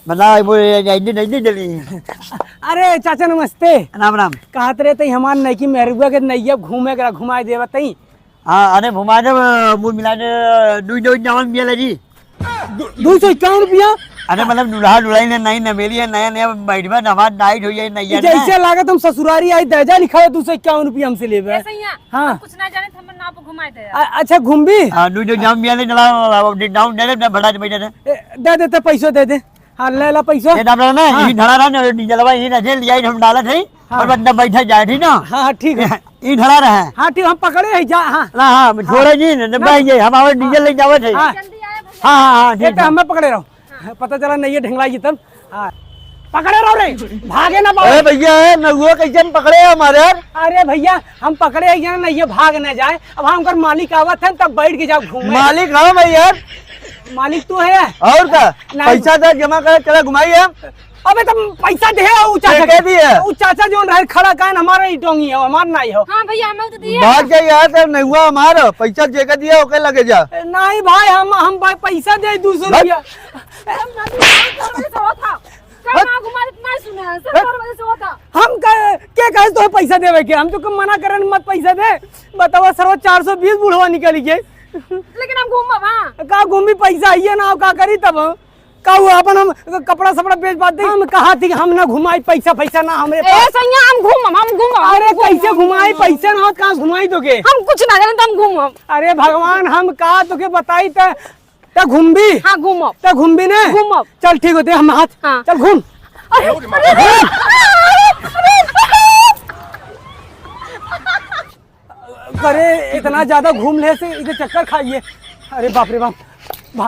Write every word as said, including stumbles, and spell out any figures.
मतलब, वो ये, ये, ये, ये, ये, अरे चाचा नमस्ते। राम राम। कहत रहे तई हमार नइकी मेहरुआ के नइया घूमे के घुमाए देवत तई। हाँ, अरे घुमाए दे, मूल मिला दे, दुई, दुई नावन मिया ला जी। दू सौ इक्यावन रुपया? अरे मतलब, दुल्हा दुल्हन है, नई नवेली है, नया नया बैठबा, नवा नाइट हो जाए, नैया ई जैसे ना। लागत हम ससुरारी आई, दहेजा लिखा है, दू सौ इक्यावन रुपया हमसे लेबे। ए सैया, हाँ। हम कुछ ना जाने, हमर नाव पर घुमाए दे। अ-, अच्छा, घूमबी? हाँ, दुई, दुई नावन मिया ले, चला, अब नावन दे दे, ना भड़ा दे, बैठा दे। ए, दे दे, तो पैसो दे दे। हाँ, ले ला पैसा। ये डबरा ना, हाँ। ई धरा रहा ना, डीजलवा, ई ना, जेल लिया, हम डालत है, हाँ। और बंदा बैठा जाए, ठीक ना? हाँ, हाँ, ठीक है। ई धरा रहा है। हाँ, ठीक, हम पकड़े है, जा, हाँ। ना, हाँ, हाँ। छोड़े जी, ना, ना, ना। भाई, ये हम आवे डीजल ले जावत है। हाँ। हाँ, हाँ, हाँ, ठीक एक तो है। हमें पकड़े रहो। हाँ। पता चला नहीं है ढेंगला जी तब। हाँ। पकड़े रहो रे, भागे ना पावे। अरे भैया, ए, नौवा कैसे हम पकड़े हैं हमारे यार? अरे भैया, हम पकड़े हैं, ये ना, ये भाग ना जाए। अब हम कर मालिक आवत है, तब बैठ के जाओ घूमे। मालिक हम है यार। मालिक तू है? और का? नहीं। पैसा दे, जमा करे, चला घुमाई हम। अबे तुम पैसा दे, उ चाचा के के। दिए? उ चाचा जोन रहे खड़ा कान हमारा ही टोंगी है, हमार नाई हो। हाँ भैया, हम तो दिए। भाग जा यार, तेरा नौवा हमार, पैसा जे के दिए, ओके लगे जा। नहीं भाई, हम, हम भाई पैसा दे दू सौ बस। रुपया। हम ना दिए, हम घर में से होता। कल हट। ना घुमा दे, ना सुने, सब हट। घर में से होता। हम का, के कहे तो पैसा देवे के? हम तो कम मना करन मत पैसा दे। बतावा सरवा चार सौ बीस बुढ़वा निकल गए। लेकिन हम घूमब, हाँ। का घूमी, पैसा आइए ना, का करी तब? का हुआ, अपन हम कपड़ा सपड़ा बेच बात दे? हम कहा थी कि हम ना घुमाई, पैसा, पैसा ना हमरे ए, पास। सैया, हम घूमम, हम घूमम, अरे, हम घूमम, कैसे हम घुमाई? घूमम। पैसा ना हो, कहाँ घुमाई तो के? हम कुछ ना जाने, तो हम घूमम। अरे भगवान, हम कहा तो के बताई त, त घूमबी? हाँ, घूमब। त घूमबी ने? घूमब। चल, ठीक होते, हम हाथ। हाँ। चल, घूम। अरे, अरे, अरे, अरे, अरे, अरे। अरे, इतना ज्यादा घूम ले से इधर चक्कर खाइए। अरे बाप रे बाप,